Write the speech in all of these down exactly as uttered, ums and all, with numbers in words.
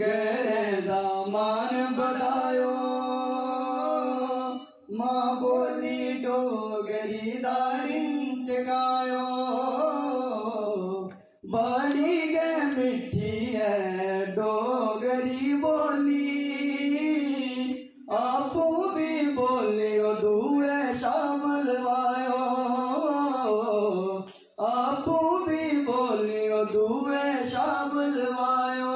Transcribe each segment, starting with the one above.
घरें दा मान बधायो, मां बोली डोगरी दा रिंच गायो। बड़ी गै मिट्ठी ऐ डोगरी बोली, आपूं भी बोलियो दुए शा बुलवायो, आपूं भी बोलियो दुए शा बुलवायो।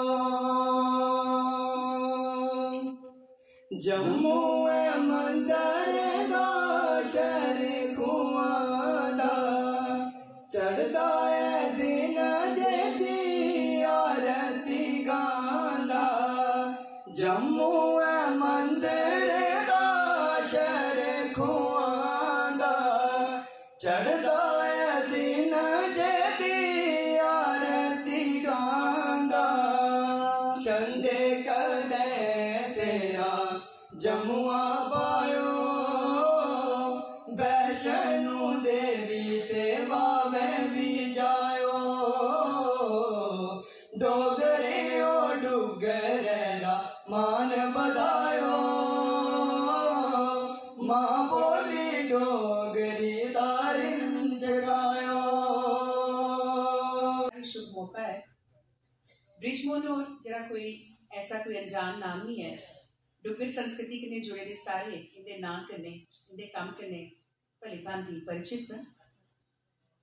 जम्मू ऐ मंदर दा शहर खुआं दा, चढ़दा ऐ दिन जेदी आरती गांदा। जम्मू ऐ मंदर दा शहर खुआं दा, चढ़दा ऐ दिन जेदी आरती गांदा। छंदे कदें फेरा जम्मुआ पायो, वैष्णो देवी ते बावे भी जायो। डोगरे ओ डुग्गरे दा मान बधायो, मां बोली डोगरी दा रिंच गायो। शुभ मौका ऐ। बृजमोहन होर जेह्ड़ा कोई ऐसा कोई अनजान नाम निं ऐ। डुग्गर संस्कृति कन्नै जुड़े दे सारे इं'दे नांऽ कन्नै, इं'दे कम्म कन्नै भली भांति परिचित न।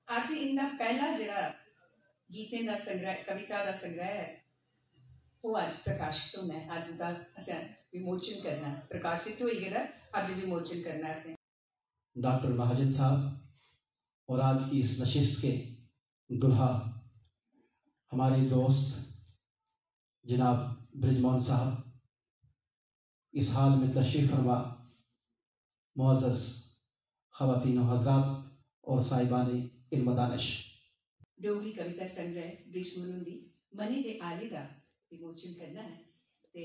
अज्ज इं'दा पैह्ला जेह्ड़ा गीतें दा संग्रह, कविता दा संग्रह ऐ, ओह् अज्ज प्रकाशत होना ऐ। अज्ज दा असें विमोचन करना ऐ। प्रकाशत होई गेदा, अज्ज विमोचन करना ऐ असें। डॉक्टर महाजन साहब और आज की इस नशिस्त के दुल्हा हमारे दोस्त जनाब बृजमोहन साहब, इस हाल में तशरीफ फरमा, मुअज़्ज़ज़ ख़वातीन व हज़रात और साहिबान इल्म दानिश। डोगरी कविता संग्रह बृजमोहन हुंदी मनै दे आले दा विमोचन करना ऐ ते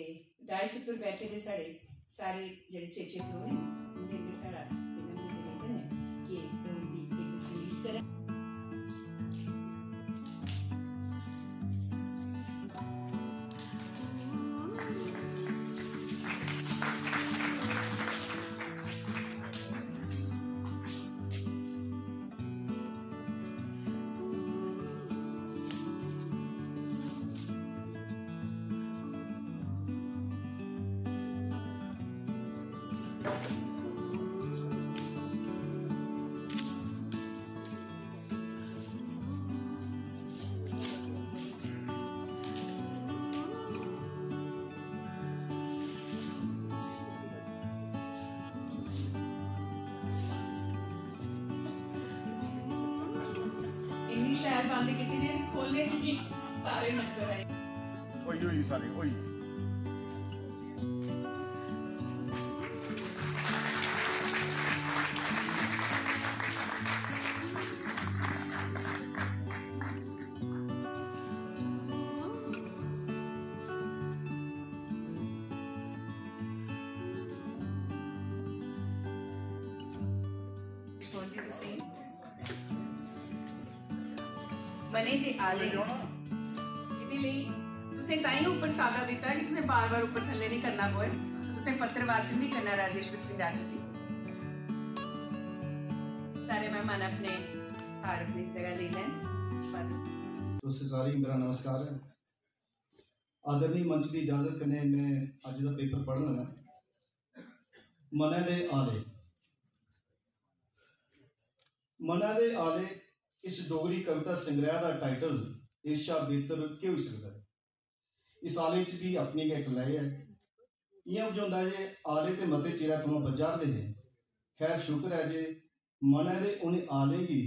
डायस उप्पर बैठे दे साढ़े सारे जेह्ड़े चेचे परौह्ने न, उं'दे अग्गें साढ़ा विनम्र निवेदन ऐ कि ओह् उं'दी इक रिलीज करन। इन्नी शैल बंद कीती दी, खोलने च भी तारे नजर आए। होई, होई सारे, होई। जी तुसें मनै दे आले। एह्दे लेई तुसें ताईं उप्पर सादा दित्ता कि तुसें बार-बार उप्पर थल्ले निं करना पवै। तुसें पत्र वाचन बी करना, राजेश्वर सिंह राठौर जी। सारे मेहमान अपने थाह्र अपनी जगह लेई लैन। तुसें सारें गी मेरा नमस्कार ऐ। आदरणीय मंच दी इजाजत कन्नै में अज्ज दा पेपर पढ़न लगा। मनै दे आले। मनै दे आले इस डोगरी कविता संग्रह दा टाइटल इस शा बेहतर केह् होई सकदा ऐ? इस आले च बी अपनी गै इक लय ऐ। इ'यां बझोंदा ऐ जे आले ते मते चिरै थमां बज्झा 'रदे हे। खैर, शुकर ऐ जे मनै दे उ'नें आलें गी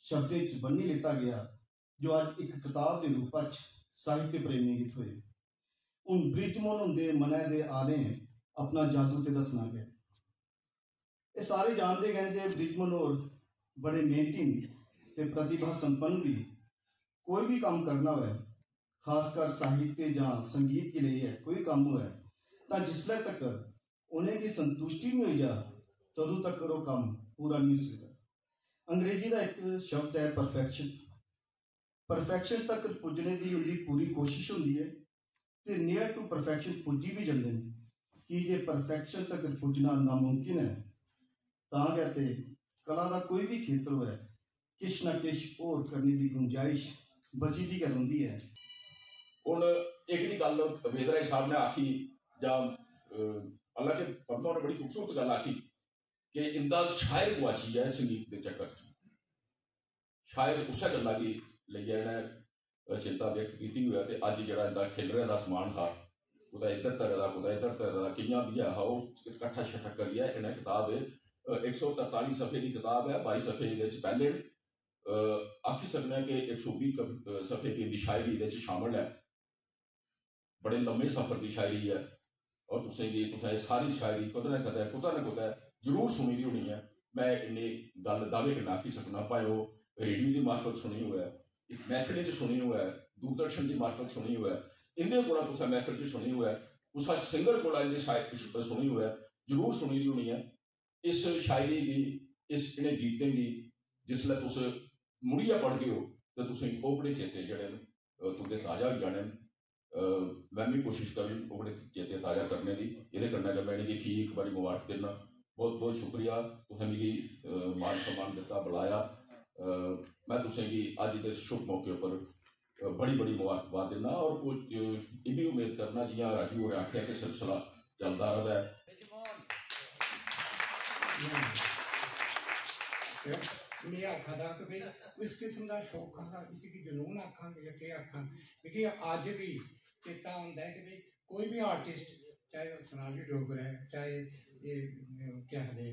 शब्दें च बन्नी लेता गेआ जो अज्ज इक कताब दे रूपा च साहित्य प्रेमियें गी थ्होए। हून बृजमोहन हुंदे मनै दे आलें अपना जादू ते दस्सना गै। एह् सारे जानदे गै न जे बृजमोहन होर बड़े मेहनती ते प्रतिभा संपन्न बी। कोई बी कम्म करना होऐ, खासकर साहित्य जां संगीत गी लेइयै कोई कम्म होऐ, तां जिसलै तक्कर उ'नेंगी संतुश्टि निं होई जा, तदूं तक्कर ओह् कम्म पूरा निं होई सकदा। अंग्रेजी दा इक शब्द ऐ परफेक्शन। परफेक्शन तक पुज्जने दी उं'दी पूरी कोशश होंदी ऐ। ते near to perfection पुज्जी बी जंदे न, की जे perfection तगर पुज्जना नामुमकिन ऐ। तां गै ते कला दा कोई बी खेतर होऐ, किश ना किश होर करने दी गुंजाइश बची दी गै रौंह्दी ऐ। हून एह्कड़ी गल्ल वेद राय साहब ने आखी, जां अ, हालांकि पद्मा होरें बड़ी खूबसूरत गल्ल आखी कि इंदा शायर गुआची गेआ संगीत दे चक्कर च। शायद उस्सै गल्ला गी लेइयै इ'नें चिंता व्यक्त कीती होऐ ते अज्ज जेह्ड़ा इंदा खिल्लरे दा समान हा, कुतै इद्धर धरे दा, कुतै इद्धर धरे दा, कि'यां बी ऐ हा, ओह् कट्ठा शट्ठा करियै इ'नें कताब, अ, इक सौ तरताली सफे दी कताब ऐ, बाई सफे एह्दे च पैह्ले न। अ, आखी सकने आं कि इक सौ बीह् कवि-, अ, सफे दी इंदी शायरी एह्दे च शामल ऐ। बड़े लम्मे सफर दी शायरी ऐ और तुसें गी, तुसें एह् सारी शायरी कुतै ना कुतै, कुतै ना कुतै जरूर सुनी दी होनी ऐ। में इन्नी गल्ल दावे कन्नै आखी सकना, भाएं ओह् रेडियो दी मार्फत सुनी होऐ, इक मैहफिलें च सुनी होऐ, दूरदर्शन दी मार्फत सुनी होऐ, इंदे कोला कुसै मैहफिल च सुनी होऐ, कुसै सिंगर कोला इंदी शायरी सुनी होऐ, जरूर सुनी दी होनी ऐ। इस शायरी गी, इस, इ'नें गीतें गी जिसलै तुस मुड़ियै पढ़गे ओ ते तुसेंगी ओकड़े चेते जेह्ड़े न, अ, तुं'दे ताजा होई जाने न। अ, में बी कोशिश करङ ओकड़े चेते ताजा करने दी। एह्दे कन्नै गै में इ'नेंगी फ्ही इक बारी मबारक दिन्ना। बहुत बहुत शुक्रिया, तुसें मिगी, अ, मान सम्मान दित्ता, बुलाया। अ, में तुसेंगी अज्ज दे शुभ मौके उप्पर, अ, बड़ी बड़ी मबारकबाद दिन्ना और कुछ एह् बी उम्मीद करना, जि'यां राजू होरें आखेआ कि सिलसिला चलदा र'वै। में आखा दा कि भाई इस किस्म दा शौक हा, इसी की जुनून आखां या केह् आखां, मिगी अज्ज बी चेता औंदा ऐ कि भाई कोई बी आर्टिस्ट, चाहे ओह् सोनाली डोगरा ऐ, चाहे एह्, केह् आखदे,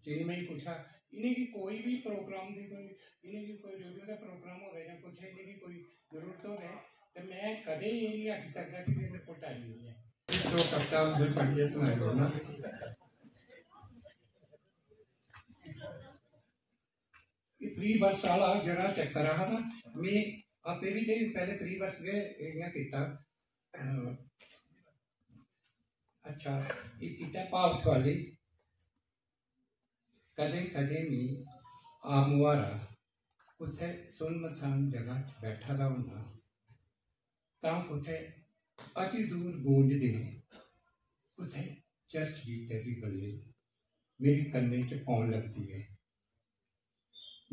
चिन्मय कुछ हा, इ'नेंगी कोई बी प्रोग्राम दी कोई, इ'नेंगी कोई रेडियो दा प्रोग्राम होवे जां कुछ, इ'नेंगी कोई जरूरत होवे, ते में कदें एह् निं आखी सकदा कि मेरे कोल टाइम निं ऐ। दो कविता तुसें पढ़ियै सनाई ओड़ना। एह् प्री बर्स आह्ला जेह्ड़ा चक्कर हा ना, में आपें बी ते पैह्ले प्री बर्स गै इ'यां कीता। अच्छा, एह् कीता भाव थुआली। कदें कदें मी आमुहारा कुसै सुनमसान जगह च बैठा दा होंदा, तां कुतै अति दूर गूंजदे कुसै चर्च गीतै दी बलेल मेरे कन्नें च पौन लगदी ऐ।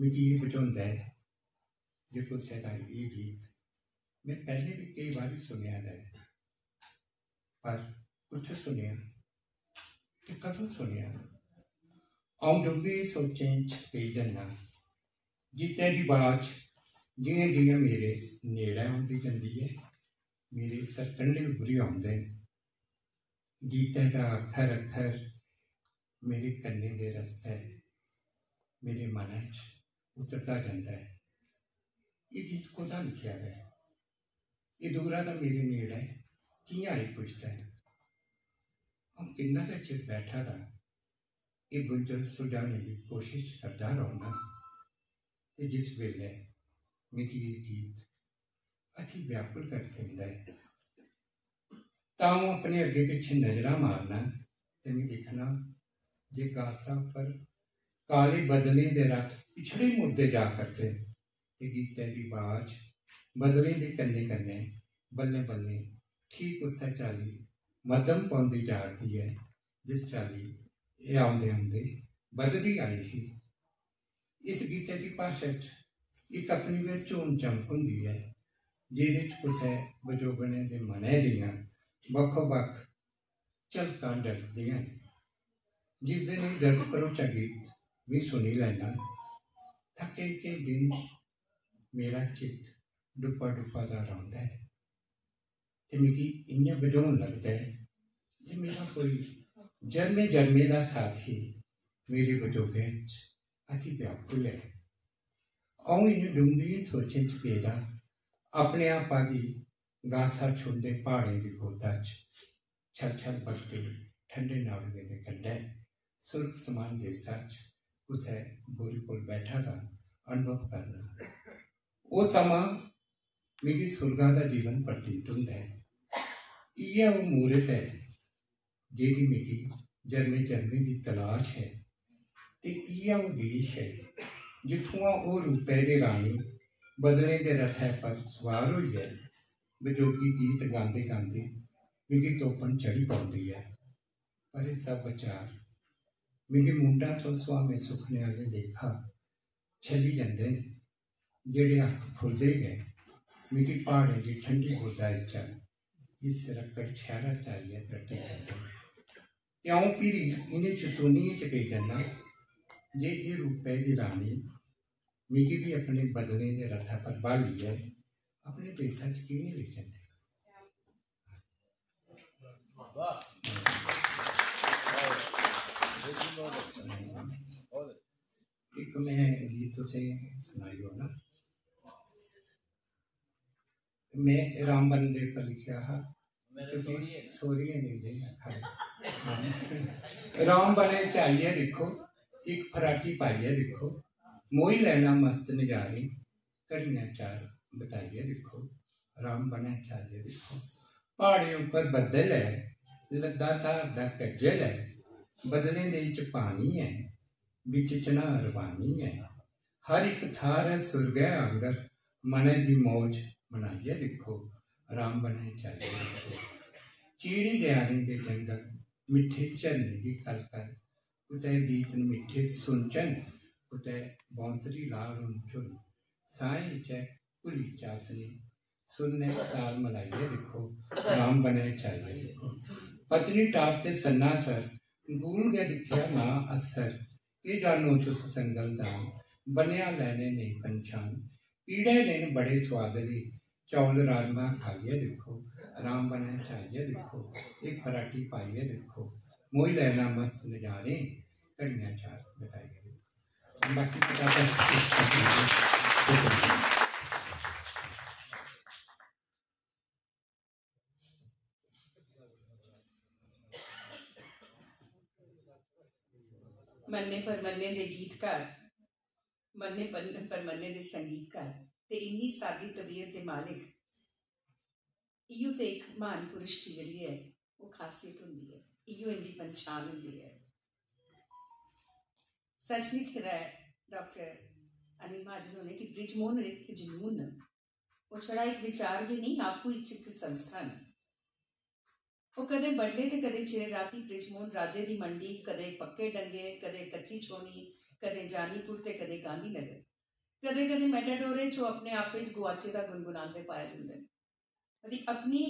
मिगी एह् बझोंदा ऐ जे कुसै दा एह् गीत में पैह्लें बी केई बारी सुनेआ दा ऐ, पर कुत्थै सुनेआ ते कदूं सुनेआ? अ'ऊं डूंह्गी सोचें च पेई जन्ना। गीतै दी बाज जि'यां जि'यां मेरे नेड़ै औंदी जंदी ऐ, मेरे सरकंडे उभरी औंदे न। गीतै दा अक्खर अक्खर मेरे कन्नें दे रस्तै मेरे मनै च उतरदा जंदा ऐ। एह् गीत कोह्दा लिखेआ दा ऐ? एह् दूरा दा मेरे नेड़ै कि'यां आई पुजदा ऐ? अ'ऊं किन्ना गै चिर बैठा दा एह् गुंजल सुलझाने दी कोशश करदा रौह्ना, ते जिस बेल्लै मिगी एह् गीत अति व्याकुल करी दिंदा ऐ, तां अ'ऊं अपने अग्गें पिच्छें नजरां मारना ते में दिक्खना जे गासा पर काले बदलें दे रथ पिछड़े मुड़दे जा करदे न ते गीतै दी बाज बदलें दे कन्नै कन्नै बल्लें बल्लें ठीक उस्सै चाल्ली मद्धम पौंदी जा करदी ऐ जिस चाल्ली एह् औंदे औंदे बधदी आई ही। इस गीतै दी भाशा च इक अपनी गै झूम चमक होंदी ऐ जेह्दे च कुसै बजोगने दे मनै दियां बक्खो बक्ख झलकां डलदियां न। जिस दिन एह् दर्द भरोचा गीत में सुनी लैन्ना तां केईं केईं दिन मेरा चित्त डुब्बा डुब्बा दा रौंह्दा ऐ ते मिगी इ'यां बझोन लगदा ऐ जे मेरा कोई जन्में जन्में दा साथी मेरे बजोगै च अति व्याकुल ऐ। अ'ऊं इ'नें डूंह्गियें सोचें च पेदा अपने आपा गी गासा छुंदे प्हाड़ें दी गोदा च छल छल बगदे ठंडे नाड़ुएं दे कंढै सुर्ग समान देसा च कुसै गोरी कोल बैठा दा अनुभव करना। ओह् समां मिगी सुर्गा दा जीवन प्रतीत होंदा ऐ। इ'यै ओह् मूरत ऐ जेह्दी मिगी जन्में जन्में दी तलाश ऐ ते इ'यै ओह् देश ऐ जित्थुआं ओह् रूपै दे रानी बदलें दे रथै पर सुआर होइयै बजोगी गीत गांदे गांदे मिगी तोपन चढ़ी पौंदी ऐ। पर एह् सब बचार मिगी मुंढा थमां सुहामे सुखने आह्ले लेखा छली जंदे न, जेह्ड़े अक्ख खु'लदे गै मिगी प्हाड़ें दी ठंडी गोदा इच्चा इस रक्कड़ शैह्रा च आइयै त्रट्टी जंदे न। ते अ'ऊं भिरी इ'नें चतुनियें च पेई जन्ना जे एह् रूपै दी रानी मिगी बी अपने बदलें दे रथै पर ब्हालियै अपने देसा च की निं लेई जंदे। इक में गीत तुसें सनाई ओड़ना। में रामबन दे पर लिखेआ हा, क्योंकि सोहरिये निं देई आखा दे। हां। रामबनै च आइयै दिक्खो, इक फराटी पाइयै दिक्खो, मोही लैना मस्त नजारे, घड़ियां चार बताइयै दिक्खो, रामबनै च आइयै दिक्खो। प्हाड़ें उप्पर बद्दल ऐ, लद्दा धार दा कज्जल ऐ, बदलें दे इच पानी ऐ, बिच चन्हां रवानी ऐ। हर इक थाह्र ऐ सुरगै आंगर, मनै दी मौज मनाइयै दिक्खो, रामबनै च आइयै दिक्खो। चीड़ी देआरें दे जंगल, मिट्ठे झरने दी कल-कल, कुतै गीत न मिट्ठे सुनचन, कुतै बांसरी ला रुनचुन। साहें च ऐ घुली चासनी, सुरने दा ताल मलाइयै दिक्खो, रामबनै च आइयै दिक्खो। पत्नीटाप ते सन्नासर, गूल गै दिक्खेआ ना असर, केह् जानो तुस संगल दान। बन्नेआ लैने नेईं पंछान, पीड़े दे न बड़े सोआदले, चौल राजमा खाइयै दिक्खो, रामबनै च आइयै दिक्खो, इक फराटी पाइयै दिक्खो, मोही लैना मस्त नजारे, घड़ियां चार बताइयै दिक्खो। बाकी कताबां मन्ने परमन्ने दे गीतकार, मन्ने पर-, परमन्ने दे संगीतकार ते इन्नी सादी तबीयत दे मालिक, इयो ते इक म्हान पुरुष दी जेह्ड़ी ऐ, ओह् खासियत होंदी ऐ, इयो इंदी पंछान होंदी ऐ। सच लिखे दा ऐ डॉक्टर अनिल महाजन होरें कि बृजमोहन होर इक जनून न। ओह् छड़ा इक विचार गै नेईं, आपूं इच इक संस्था न। ओह् कदें बडले ते कदें चिरें रातीं बृजमोहन राजे दी मंडी, कदें पक्के डंगे, कदें कच्ची छौनी, कदें जानीपुर ते कदें गांधीनगर। कदें-कदें मेटाडोरे च ओह् अपने आपै च गुआचे दा गुनगुनांदे पाए जंदे न। ओह्दी अपनी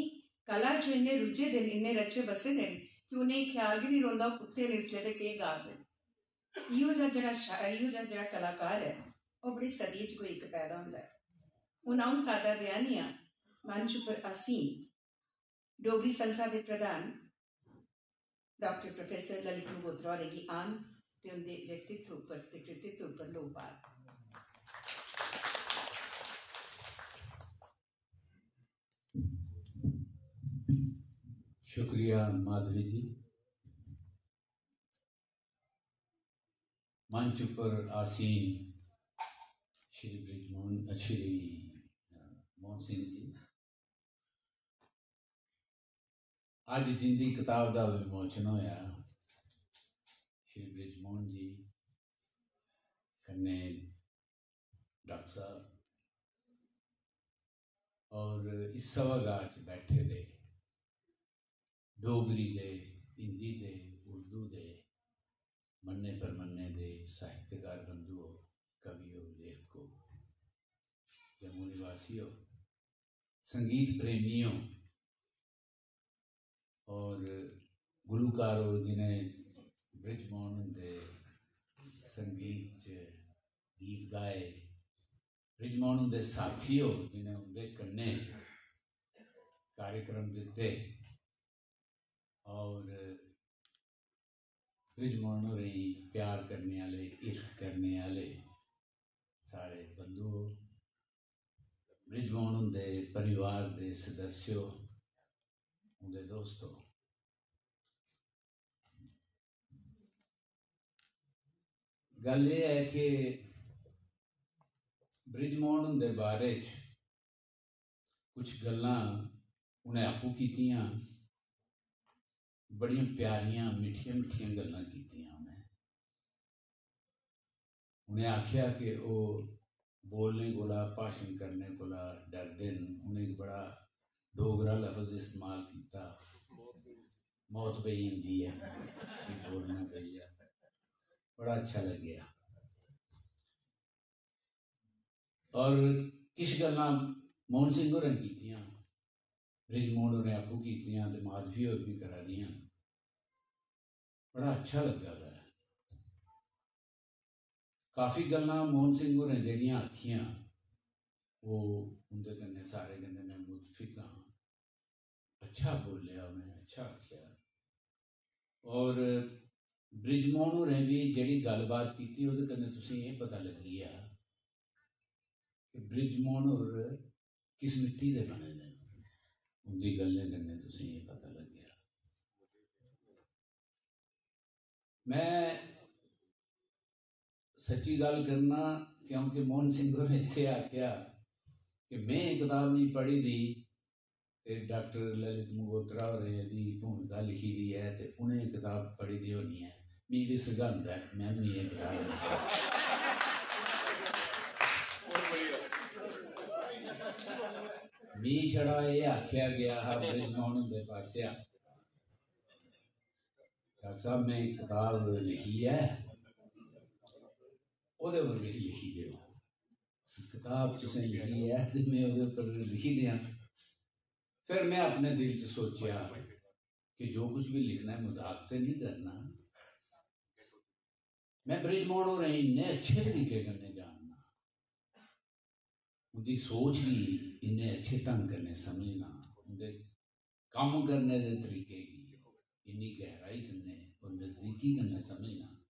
कला च इन्ने रुज्झे दे न, इन्ने रचे बसे दे न कि उ'नेंगी ख्याल गै निं रौंह्दा ओह् कुत्थै न इसलै ते केह् गा दे न। इहो जेहा जेह्ड़ा शायर, इहो जेहा जेह्ड़ा कलाकार ऐ, ओह् बड़ी सदियें च कोई इक पैदा होंदा ऐ। हून अ'ऊं सादा देआनी आं मंच उप्पर असीं डोगरी संस्था दे प्रधान डॉक्टर प्रोफेसर ललित मगोत्रा होरें गी आन ते उं'दे व्यक्तित्व उप्पर ते कृतित्व उप्पर लोऽ पान। शुक्रिया माधवी जी। मंच उप्पर आसीन श्री बृजमोहन, श्री मोहन सिंह जी, अज्ज जिंदी कताब दा विमोचन होया, श्री बृजमोहन जी कन्नै डॉक्टर साहब और इस सभागार च बैठे दे डोगरी दे, हिंदी दे, उर्दू दे, मन्ने परमन्ने दे साहित्यकार बंधुओ, कवियो, लेखको, जम्मू निवासियो, संगीत प्रेमियो और गुलूकारो, जिनें बृजमोहन हुंदे संगीत च गीत गाए, बृजमोहन हुंदे साथियो, जिनें उंदे कन्नै कार्यक्रम दित्ते और बृजमोहन होरें गी प्यार करने आह्ले, हिरख करने आह्ले सारे बंधुओ, बृजमोहन हुंदे परिवार दे सदस्यो, उंदे दोस्तो, गल्ल एह् ऐ कि बृजमोहन हुंदे बारे च कुछ गल्लां उ'नें आपूं कीतियां, बड़ियां प्यारियां, मिट्ठियां, मिट्ठियां गल्लां कीतियां उ'नें। उ'नें आखेआ कि ओह् बोलने कोला, भाशन करने कोला डरदे न, उ'नेंगी बड़ा डोगरा लफ्ज इस्तेमाल कीता, मौत पेई जंदी ऐ, फ्ही बोलना पेई गेआ। बड़ा अच्छा लग्गेआ। और किश गल्लां मोहन सिंह होरें कीतियां, बृजमोहन होरें आपूं कीतियां ते माधवी होर बी करा दियां न। बड़ा अच्छा लग्गा दा ऐ। काफी गल्लां मोहन सिंह होरें जेह्ड़ियां आखियां, ओह् उं'दे कन्नै, सारे कन्नै में मुतफिक आं। अच्छा बोलेआ उ'नें, अच्छा आखेआ। और बृजमोहन होरें बी जेह्ड़ी गल्लबात कीती, ओह्दे कन्नै तुसेंगी एह् पता लग्गी गेआ कि बृजमोहन होर किस मिट्टी दे बने दे न। उं'दी गल्लें कन्नै तुसेंगी एह् पता लग्गेआ। में सच्ची गल्ल करना, क्योंकि मोहन सिंह होरें इत्थै आखेआ कि में एह् कताब नहीं पढ़ी दी, ते डॉक्टर ललित मंगोत्रा होरें एह्दी भूमिका लिखी दी ऐ, ते उ'नें एह् कताब पढ़ी दी होनी ऐ। मी बी सगंध ऐ, में बी एह् कताब लिखी। मी छड़ा एह् आखेआ गेआ हा बृजमोहन हुंदे पासेआ, "डॉक्टर साहब, में इक कताब लिखी ऐ, ओह्दे पर किश लिखी देओ।" कताब तुसें लिखी ऐ ते में ओह्दे पर लिखी देआं। फिर में अपने दिल च सोचेआ कि जो कुछ भी लिखना ऐ, मजाक ते नहीं करना। में बृजमोहन होरें गी इन्ने अच्छे तरीके कन्नै जानना, उं'दी सोच गी इन्ने अच्छे ढंग कन्नै समझना, उं'दे कम्म करने दे तरीके गी इन्नी गैहराई कन्नै और नजदीकी कन्नै समझना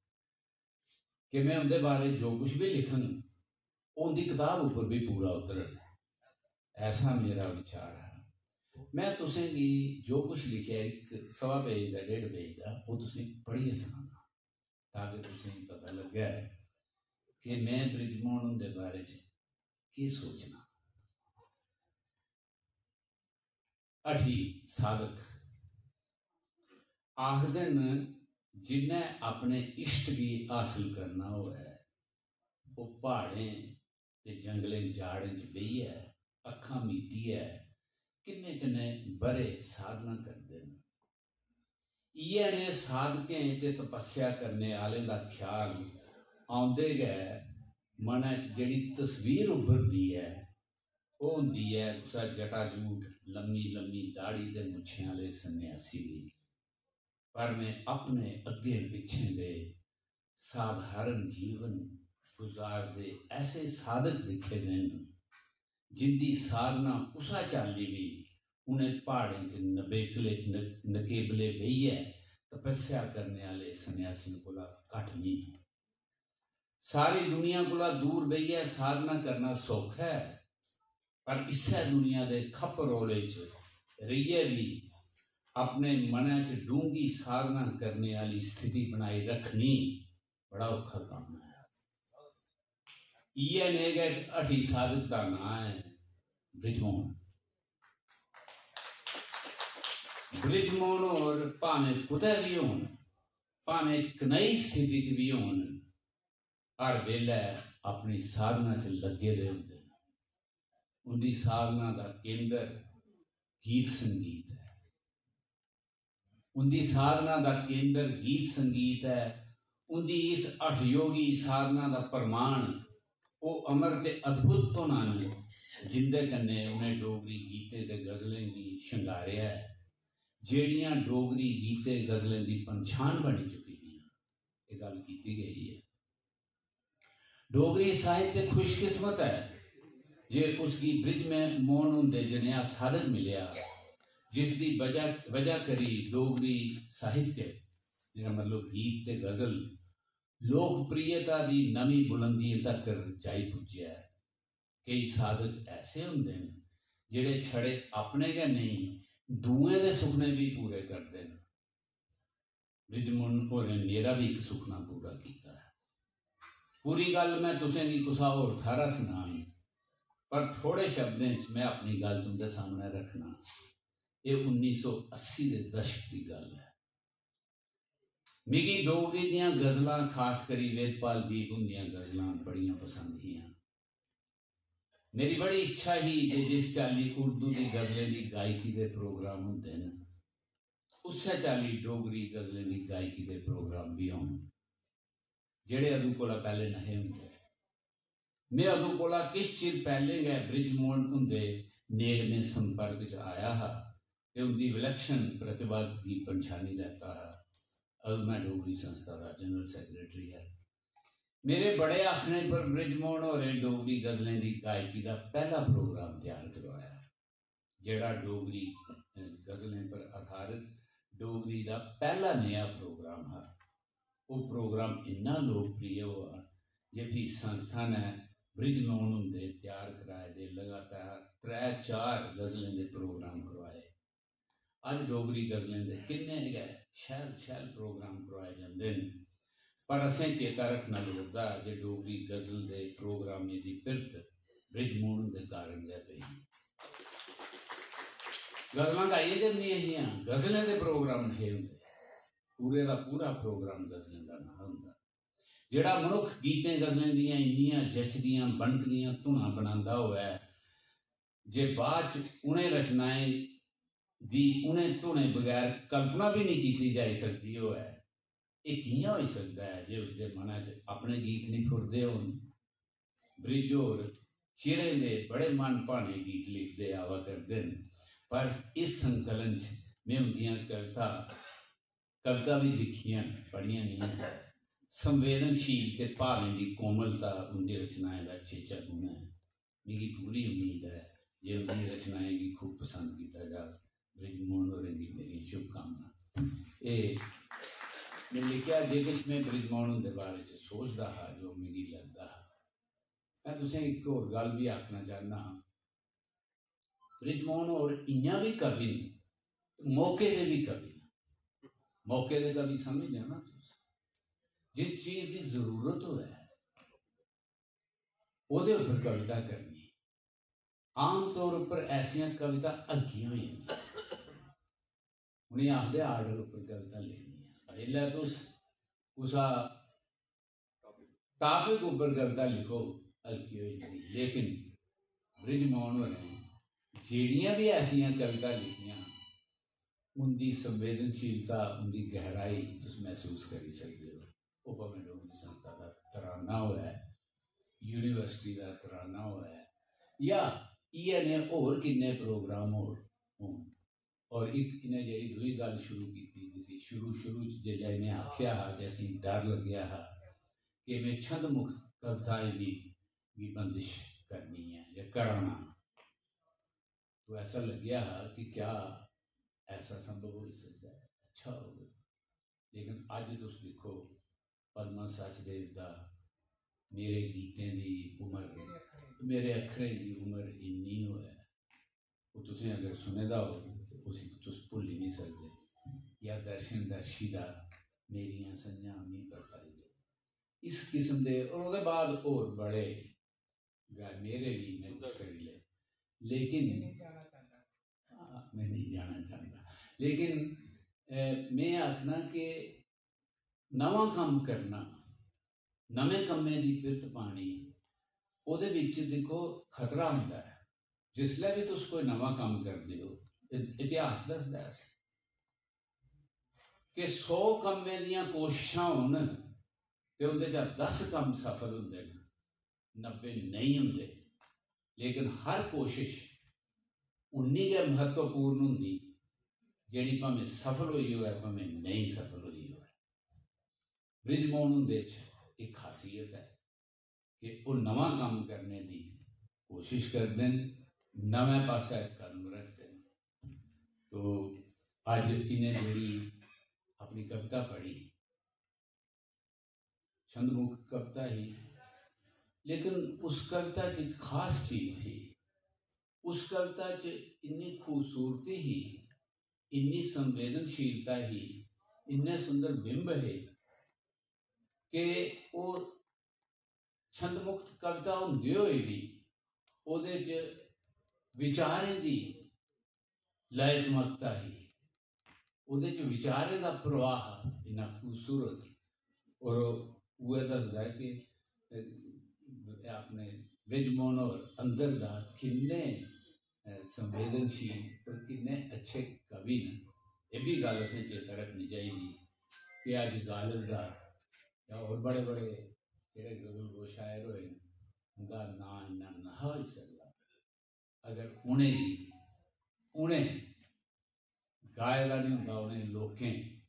कि में उं'दे बारे जो कुछ भी लिखङ, ओह् उं'दी कताब उप्पर भी पूरा उतरग। ऐसा मेरा विचार हा। में तुसें गी जो कुछ लिखेआ, इक सवा पेज दा, डेढ़ पेज दा, ओह् तुसें पढ़ियै सनाना, ताकि तुसें गी पता लग्गै कि में बृजमोहन हुंदे बारे च केह् सोचना। हठी साधक आखदे न, जिन्नै अपने इश्ट गी हासल करना होऐ, ओह् प्हाड़ें ते जंगलें जाड़ें च बेहियै, अक्खां मीटियै किन्ने किन्ने ब'रे साधना करदे न। इ'यै नेह् साधकें ते तपस्या करने आह्लें दा ख्याल औंदे गै मनै च जेह्ड़ी तस्वीर उब्भरदी ऐ, ओह् होंदी ऐ कुसै जटाजूट, लम्मी लम्मी दाढ़ी ते मुच्छें आह्ले सन्यासी दी। पर में अपने अग्गें पिच्छें दे साधारण जीवन गुजारदे ऐसे साधक दिक्खे दे न, जिंदी साधना कुसै चाल्ली बी उ'नें प्हाड़ें च नबेकले, न-, नकेबले बेहियै तपस्या करने आह्ले सन्यासियें कोला घट्ट नेईं। सारी दुनिया कोला दूर बेहियै साधना करना सौखा ऐ, पर इस्सै दुनिया दे खप रौले च रेहियै बी अपने मनै च डूंह्गी साधना करने आह्ली स्थिति बनाई रक्खनी बड़ा औखा कम्म ऐ। इ'यै नेह् गै इक हठी साधक दा नांऽ ऐ बृजमोहन। बृजमोहन होर भामें कुतै बी होन, भामें कनेही स्थिति च बी होन, हर बेल्लै अपनी साधना च लग्गे दे होंदे न। उं'दी साधना दा केंद्र गीत संगीत ऐ। उं'दी साधना दा केंद्र गीत संगीत ऐ। उं'दी इस हठयोगी साधना दा प्रमाण ओह् अमर ते अद्भुत धुनां न, जिं'दे कन्नै उ'नें डोगरी गीतें ते गजलें गी शंगारेआ ऐ, जेह्ड़ियां डोगरी गीतें गजलें दी पंछान बनी चुकी दियां। एह् गल्ल कीती गेई ऐ। डोगरी साहित्य खुशकिस्मत ऐ जे उसगी बृजमोहन हुंदे जनेहा साधक मिलेआ, जिसदी बजह, वजह करी डोगरी साहित्य, मेरा मतलब गीत ते गजल, लोकप्रियता दी नमीं बुलंदियें तक्कर जाई पुज्जेआ ऐ। केई साधक ऐसे होंदे न जेह्ड़े छड़े अपने गै नेईं, दूएं दे सुखने बी पूरे करदे न। बृजमोहन होरें मेरा बी इक सुखना पूरा कीता ऐ। पूरी गल्ल में तुसें गी कुसा होर थाह्रा सनानी, पर थोड़े शब्दें च में अपनी गल्ल तुं'दे सामनै रक्खना। एह् उन्नी सौ अस्सी दे दशक दी गल्ल ऐ। मिगी डोगरी दियां गजलां, खास करी वेदपाल दीप हुंदियां गजलां बड़ियां पसंद हियां। मेरी बड़ी इच्छा ही जे जिस चाल्ली उर्दू दी गजलें दी गायकी दे प्रोग्राम होंदे न, उस्सै चाल्ली डोगरी गजलें दी गायकी दे प्रोग्राम बी होन, जेह्ड़े अदूं कोला पैह्ले नहे होंदे। में अदूं कोला किश चिर पैह्लें गै बृजमोहन हुंदे नेड़में संपर्क च आया हा ते उं'दी विलक्षण प्रतिभा गी पंछानी लैता हा। अदूं में डोगरी संस्था दा जनरल सैक्रेटरी हा। मेरे बड़े आखने पर बृजमोहन होरें डोगरी गजलें दी गायकी दा पैह्ला प्रोग्राम त्यार करवाया, जेह्ड़ा डोगरी, अ, गजलें पर आधारत डोगरी दा पैह्ला नेहा प्रोग्राम हा। ओह् प्रोग्राम इन्ना लोकप्रिय होआ जे फ्ही संस्था ने बृजमोहन हुंदे त्यार कराए दे लगातार त्रै चार गजलें दे प्रोग्राम करवाए। अज्ज डोगरी गजलें दे किन्ने गै शैल शैल प्रोग्राम करवाए जंदे न, पर असें चेता रक्खना लोड़दा जे डोगरी गजल दे प्रोग्रामें दी पिरत बृजमोहन हुंदे कारण गै पेई। गजलां गाइयां जंदियां हियां, गजलें दे प्रोग्राम नेहे होंदे। पूरे दा पूरा प्रोग्राम गजलें दा नां होंदा। जेह्ड़ा मनुक्ख गीतें गजलें दियां इन्नियां जचदियां बनकदियां धुनां बनांदा होऐ जे बाद च उ'नें रचनाएं दी उ'नें धुनें बगैर कल्पना बी नेईं कीती जाई सकदी होऐ, एह् कि'यां होई सकदा ऐ जे उसदे मनै च अपने गीत नेईं फुरदे होन? बृज होर चिरें दे बड़े मन भाने गीत लिखदे आवा करदे न, पर इस संकलन च में उंदियां कविता, कविता बी दिक्खियां न, पढ़ियां नेईं। संवेदनशील ते भावें दी कोमलता उंदी रचनाएं दा चेचा गुण ऐ। मिगी पूरी उम्मीद ऐ जे उंदी रचनाएं गी खूब पसंद कीता जाग। बृजमोहन होरें गी मेरियां शुभकामनां। एह् में लिखेआ, जे किश में बृजमोहन हुंदे बारे च सोचदा हा, जो मिगी लगदा हा। में तुसें इक होर गल्ल बी आखना चाह्न्नां। बृजमोहन होर इ'यां बी कवि न, मौके दे बी कवि न। मौके दे कवि समझदे ओ ना तुस? जिस चीज दी जरूरत होऐ, ओह्दे उप्पर कविता करनी। आमतौर उप्पर ऐसियां कविता हल्कियां होई जंदियां। उ'नें आखदे आर्डर उप्पर कविता लिखनी ऐ। जिसलै तुस कुसा टॉपिक उप्पर कविता लिखो, हल्की होई जंदी। लेकिन बृजमोहन होरें जेह्ड़ियां बी ऐसियां कविता लिखियां, उंदी संवेदनशीलता, उंदी गैहराई तुस मसूस करी सकदे ओ। ओह् भामें डोगरी संस्था दा तराना होऐ, यूनिवर्सिटी दा तराना होऐ, जां इ'यै नेह् होर किन्ने प्रोग्राम होर होन। और इक इ'नें जेह्ड़ी दूई गल्ल शुरू कीती, जिसी शुरू, शुरू च जिसलै इ'नें आखेआ हा ते असेंगी डर लग्गेआ हा कि में छंद मुक्त कविताएं दी बी बंदिश करनी ऐ जां कराना। तो ऐसा लग्गेआ हा कि क्या ऐसा संभव होई सकदा ऐ? अच्छा होग। लेकिन अज्ज तुस दिक्खो, पद्मा सचदेव दा, मेरे गीतें दी उम्र, मेरे अक्खरें दी उम्र इन्नी होऐ, ओह् तुसें अगर सुने दा होग ते उसी तुस भुल्ली निं सकदे। या दर्शन दर्शी दा, मेरियां संञां मी परताई दे। इस किस्म दे, और ओह्दे बाद होर बड़े गा-, मेरे भी में कुछ करी ले, लेकिन हां, में नेईं जाना चांह्दा। लेकिन, अ, में आखना कि नमां कम्म करना, नमें कम्में दी पिरत पानी, ओह्दे बिच दिक्खो खतरा होंदा ऐ। जिसलै बी तुस कोई नमां कम्म करदे ओ, इ-, इतिहास दसदा ऐ असें कि सौ कम्में दियां कोशशां होन ते उं'दे चा दस कम्म सफल होंदे न, नब्बे नेईं होंदे। लेकिन हर कोशश उन्नी गै म्हत्तवपूर्ण होंदी, जेह्ड़ी भामें सफल होई होऐ, भामें नेईं सफल होई होऐ। बृजमोहन हुंदे च इक खासियत ऐ कि ओह् नमां कम्म करने दी कोशश करदे न, नमें पासै कदम रखदे न। तो अज्ज इ'नें जेह्ड़ी अपनी कविता पढ़ी, छंदमुक्त कविता ही, लेकिन उस कविता च इक खास चीज ही। उस कविता च इन्नी खूबसूरती ही, इन्नी संवेदनशीलता ही, इन्ने सुंदर बिंब हे कि ओह् छंदमुक्त कविता होंदे होए बी ओह्दे च विचारें दी लयत्मकता ही, ओह्दे च विचारें दा प्रवाह इन्ना खूबसूरत। और उ'ऐ दसदा ऐ कि, अ, अपने बृजमोहन होर अंदर दा किन्ने, अ, संवेदनशील और किन्ने अच्छे कवि न। एह् बी गल्ल असें चेता रक्खनी चाहिदी कि अज्ज गालिब दा जां होर बड़े-बड़े जेह्ड़े गजल गो शायर होए न, उं'दा नांऽ इन्ना नहा होई सकदा अगर उ'नेंगी, उ'नें गाए दा निं होंदा, उ'नें लोकें,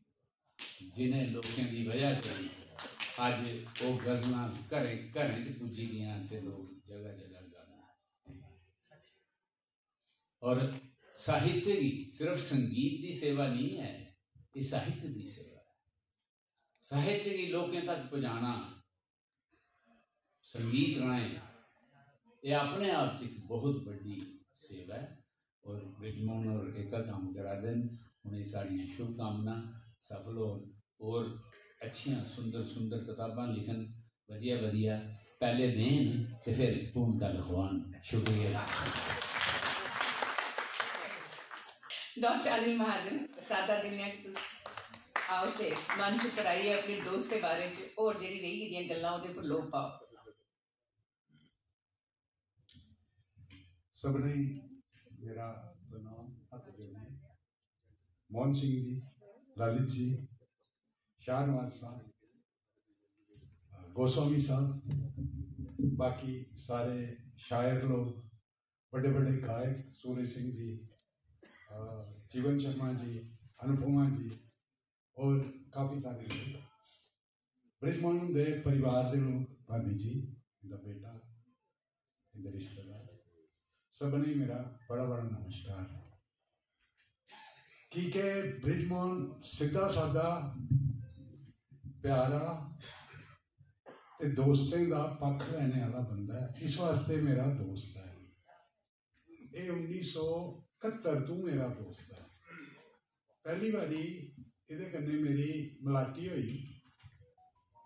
जिनें लोकें दी वजह करी अज्ज ओह् गजलां घरें, घरें च पुज्जी दियां ते लोक जगह, जगह गांदे। और साहित्य गी सिर्फ संगीत दी सेवा नहीं है, ये साहित्य दी सेवा है। साहित्य गी लोकें तक पजाना संगीत राहें, ये अपने आप च एक बहुत बड्डी सेवा है। और बृजमोहन होर एह्का कम्म करा दे न, उ'नेंगी साढ़ियां शुभकामनां, सफल होन और अच्छियां सुंदर सुंदर कताबां लिखन, वधिया वधिया पैह्ले देन ते फिर भूमिका लखवान। शुक्रिया। डॉक्टर अनिल महाजन, सादा दिन्ने आं कि तुस आओ ते मंच पर आइयै अपने दोस्त दे बारे च होर जेह्ड़ी रेही गेदियां गल्लां ओह्दे पर लोऽ पाओ। सबने मेरा प्रणाम, हत्थ जोड़िए। मोहन सिंह जी, ललित जी, शाहनवाज साहब, गोस्वामी साहब, बाकी सारे शायर लोग, बड़े बड़े गायक, सूरज सिंह जी, अ, जीवन शर्मा जी, अनुपमा जी और काफ़ी सारे लोग। बृजमोहन हुंदे परिवार दे लोग, भाभी जी, इंदा बेटा, इंदे रिश्तेदार, सबने मेरा बड़ा बड़ा नमस्कार। की के बृजमोहन सिद्धा सादा, प्यारा ते दोस्तें दा पक्ख लैने आह्ला बंदा ऐ, इस वास्ते मेरा दोस्त ऐ। एह् उन्नी सौ कत्तर तू मेरा दोस्त ऐ। पैह्ली बारी एह्दे कन्नै मेरी मलाटी होई,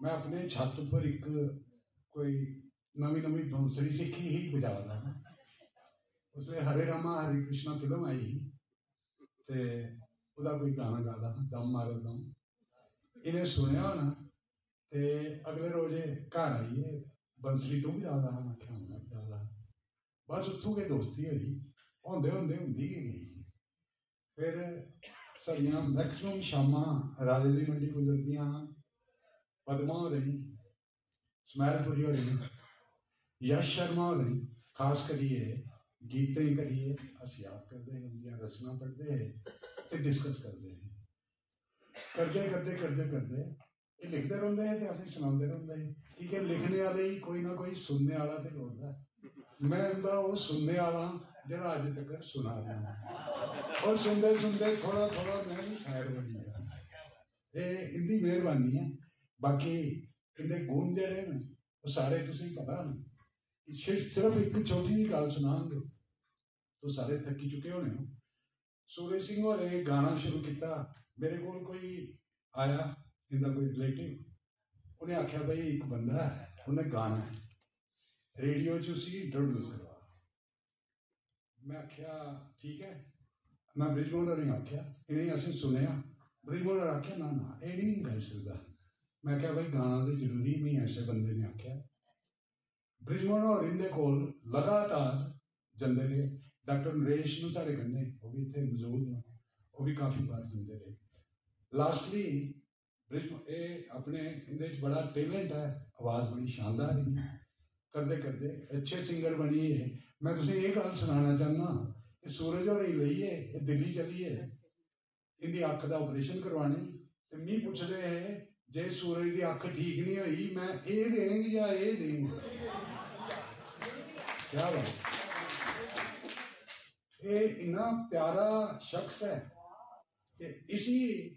में अपने छत्त उप्पर इक कोई नमीं नमीं बंसरी सिक्खी ही, बजा दा हा। उसलै हरे रामा हरे कृष्णा फिल्म आई ही ते ओह्दा कोई गाना गा दा हा, दम मारो दम। इ'नें सुनेआ होना ते अगले रोज एह् घर आइयै, "बंसरी तूं बजा दा हा?" में आखेआ, "हां, में बजा दा हा।" बस उत्थूं गै दोस्ती होई, होंदे होंदे होंदी गै गेई। फिर साढ़ियां मैक्सिमम शामां राजे दी मंडी गुजरदियां हां। पद्मा होरें, स्मैलपुरी होरें, यश शर्मा होरें, खास करियै गीतें करियै अस याद करदे हे, उंदियां रचनां पढ़दे हे ते डिस्कस करदे हे। करदे करदे करदे करदे एह् लिखदे रौंह्दे हे ते असेंगी सनांदे रौंह्दे हे, की के लिखने आह्ले गी कोई ना कोई सुनने आह्ला ते लोड़दा ऐ। में इंदा ओह् सुनने आह्ला आं जेह्ड़ा अज्ज तक सुना दा आं। और सुनदे सुनदे थोड़ा थोड़ा में बी शायर बनी गेआ। एह् इंदी मेहरबानी ऐ। बाकी इंदे गुण जेह्ड़े न, ओह् सारे तुसेंगी पता न। सिर्फ, सिर्फ इक छोटी जी गल्ल सनांग, तुस सारे थक्की चुके होने हो। सूरज सिंह होरें गाना शुरू कीता, मेरे कोल कोई आया, इंदा कोई रिलेटिव, उ'नें आखेआ, "भाई, इक बंदा ऐ, उ'न्नै गाना ऐ, रेडियो च उसी इंट्रोड्यूस करवा।" में आखेआ, "ठीक ऐ।" में बृजमोहन होरें गी आखेआ, "इ'नेंगी असें सुनेआ।" बृजमोहन होरें आखेआ, "ना, ना, एह् निं गाई सकदा।" में आखेआ, "भाई, गाना ते जरूरी," मी ऐसे बंदे ने आखेआ। बृजमोहन होर इंदे कोल लगातार जंदे रेह्। डाक्टर नरेश न साढ़े कन्नै, ओह् बी इत्थै मजूद न, ओह् बी काफी बार जंदे रेह्। लास्टली बृजमोहन, एह् अपने, इंदे च बड़ा टैलेंट ऐ, आवाज बड़ी शानदार ही। करदे करदे अच्छे सिंगर बनी गे। में तुसेंगी एह् गल्ल सनाना चाह्न्नां, एह् सूरज होरें गी लेइयै एह् दिल्ली चली गे। इंदी अक्ख दा ऑपरेशन करवाने ते मी पुछदे हे, "जे सूरज दी अक्ख ठीक नहीं होई, मैं एह् देंग जां एह् देंग?" क्या बात। एह् इन्ना प्यारा शख्स ऐ कि इसी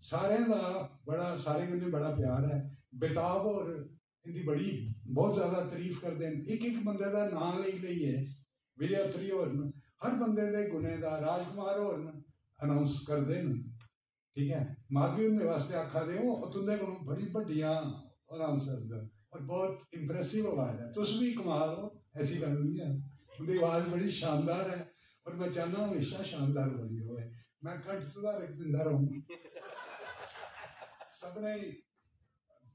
सारें दा बड़ा, सारें कन्नै बड़ा प्यार ऐ। बेताब होर इंदी बड़ी, बहुत ज्यादा तारीफ करदे न। इक इक बंदे दा नांऽ लेई लेइयै, विजय अत्री होर न, हर बंदे दे गुणें दा, राजकुमार होर न, अनाउंस करदे न। ठीक ऐ, माधवी हुंदे वास्तै आखा दे, ओह् तुंदे कोलों बड़ी बड्डियां अनाउंसर न और बहुत इंप्रेसिव आवाज ऐ। तुस भी कमाल हो, ऐसी गल्ल नहीं है। उंदी आवाज बड़ी शानदार है और मैं चाहना हमेशा शानदार बनी रहे। मैं कंठ सुधारक दिंदा रहूं। सबने,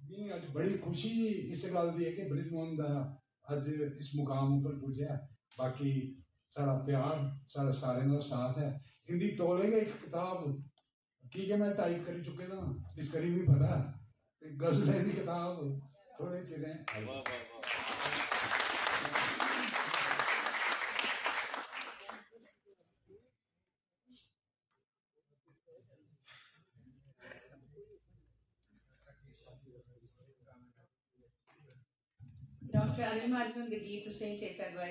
मी अज बड़ी खुशी इस गल्ल दी है कि बृजमोहन दा अज्ज इस मुकाम उप्पर पुज्जेआ। बाकी साढ़ा प्यार, साढ़ा सारें दा साथ ऐ। इंदी तौले गै इक कताब, की के मैं टाइप करी चुके दा, इस करी मिगी पता ऐ, गजलें दी कताब थोड़े चिरें आई। डॉक्टर अनिल महाजन हुंदे गीत तुसें चेता दुआए।